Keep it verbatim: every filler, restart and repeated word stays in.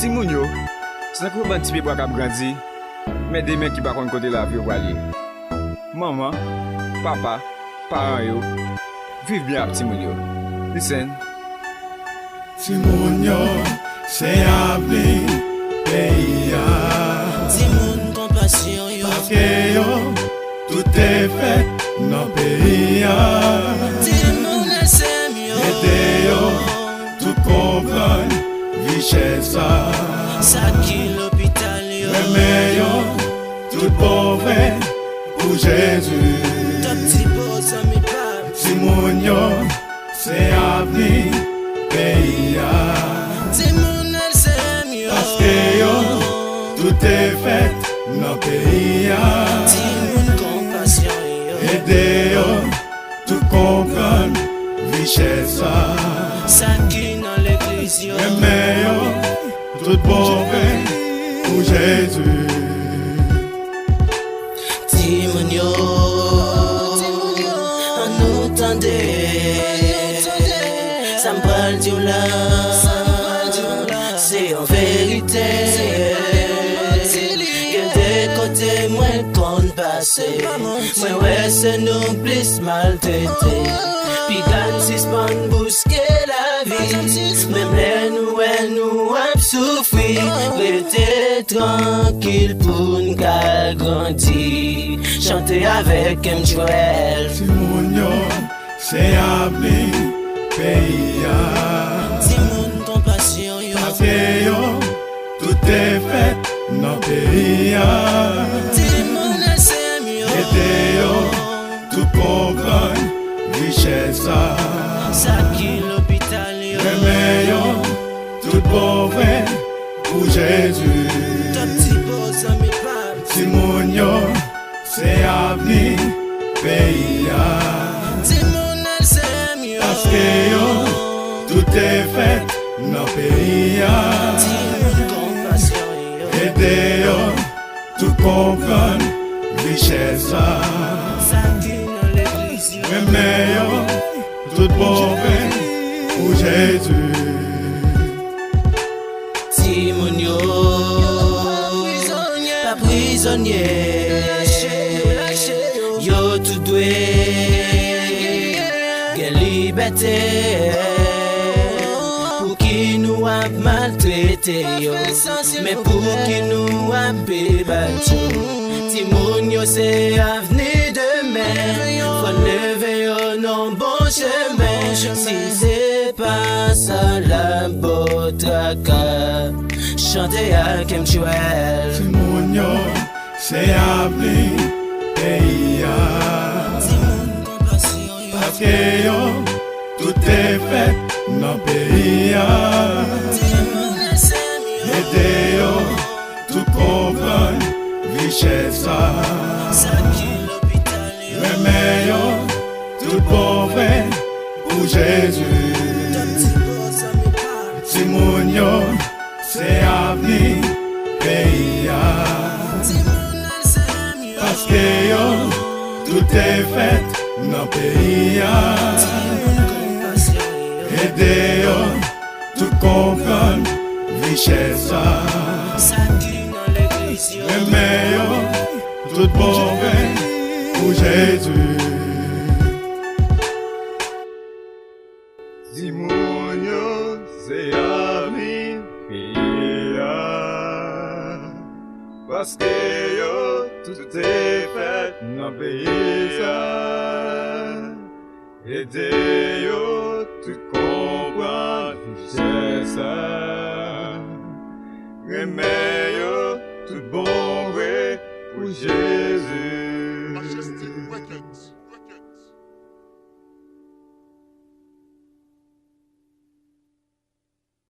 Timoun yo, se tankou yon bann ti pyebwa k ap grandi, men demen ki pa konn kote lavi yo pral ye. Manman, papa, paran yo, viv byen ak timoun yo. Listen. Timoun yo, se avni peyi a. Timoun konpasyon yo. Paske yo, tout te fèt nan peyi a. Timoun L C M yo. Ede yo, tout konprann richès sa. Sa ki lopital yo. Renmen yo, tout bon vre pou Jezi. Top ti po zanmi pa. Timoun yo, se avni peyi a. Timoun L C M yo. Paske yo, tout te fèt nan peyi a. Timoun konpasyon yo. Ede yo, tout konprann richès sa. Sa ki nan legliz yo. Renmen yo, tout bon vre pou Jezi. Timoun yo, ann nou tande. Sa m pral di w la, se yon verite. Gen de kote mwen konn pase. Mwen wè se nou plis maltrete. Piga n sispann bouske lavi. Menm lè nou wè nou ap soufri, rete trankil pou n ka grandi. Chante avèk M J L. Timoun yo, se avni peyi a. Timoun konpasyon yo. Paske yo, tout te fèt nan peyi a. Timoun L C M yo. Ede yo, tout konprann richès sa. Sa ki lopital yo. Renmen yo, tout bon vre pou Jezi. Tout ti po zanmi pa. Timoun yo, se avni peyi a. Timoun L C M yo. Paske yo, tout te fèt nan peyi a. Timoun konpasyon yo. Ede yo, tout konprann richès sa. Sa ki nan legliz yo. Renmen yo, tout bon vre pou Jezi. Timoun yo, pa prizonye. Yo tout dwe gen libète. Pouki nou ap maltrete yo? Men pouki nou ap bat yo? Timoun yo se avni demen. Fò n leve yo nan bon chemen. Si se pa sa, l ap ba w traka. Chante ak M J L. Timoun yo, se avni peyi a. Timoun konpasyon yo. Paske yo, tout te fèt nan peyi a. Timoun L C M yo. Ede yo, tout konprann richès sa. Sa ki lopital yo. Renmen yo, tout bon vre pou Jezi. Tout ti po zanmi pa. Timoun yo, se avni peyi a. Timoun L C M yo. Paske yo, tout te fèt nan peyi a. Timoun konpasyon yo. Ede yo, tout konprann richès sa. Sa ki nan legliz yo. Renmen yo, tout bon vre pou Jezi. Timoun yo, se avni peyi a. Paske yo, tout te fèt nan peyi a. Ede yo, tout konprann richès sa. Renmen